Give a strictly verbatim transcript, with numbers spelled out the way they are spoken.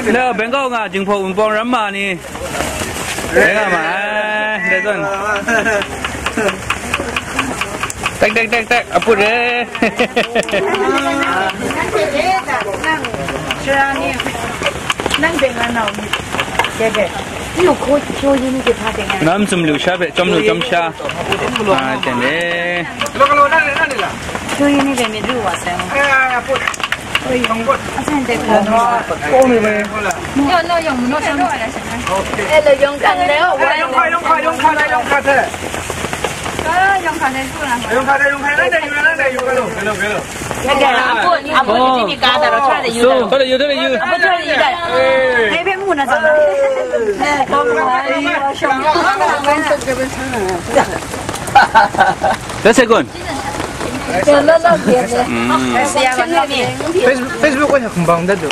Leo, Bangkok nga, Jinghpaw Wunpawng ram ma ni. Rai nga ma ai, dai zawn. Tak, tak, tak, tak, a put e. Nang deng na nau ni. Dai, dai. Yu ko cho yin ni de pa deng na. Nam zum liu sha be, chom liu chom sha. Ah, deng e. Cho yin ni de mi du wa sai. That's a good. Facebook, Facebook ko hak bang dat do.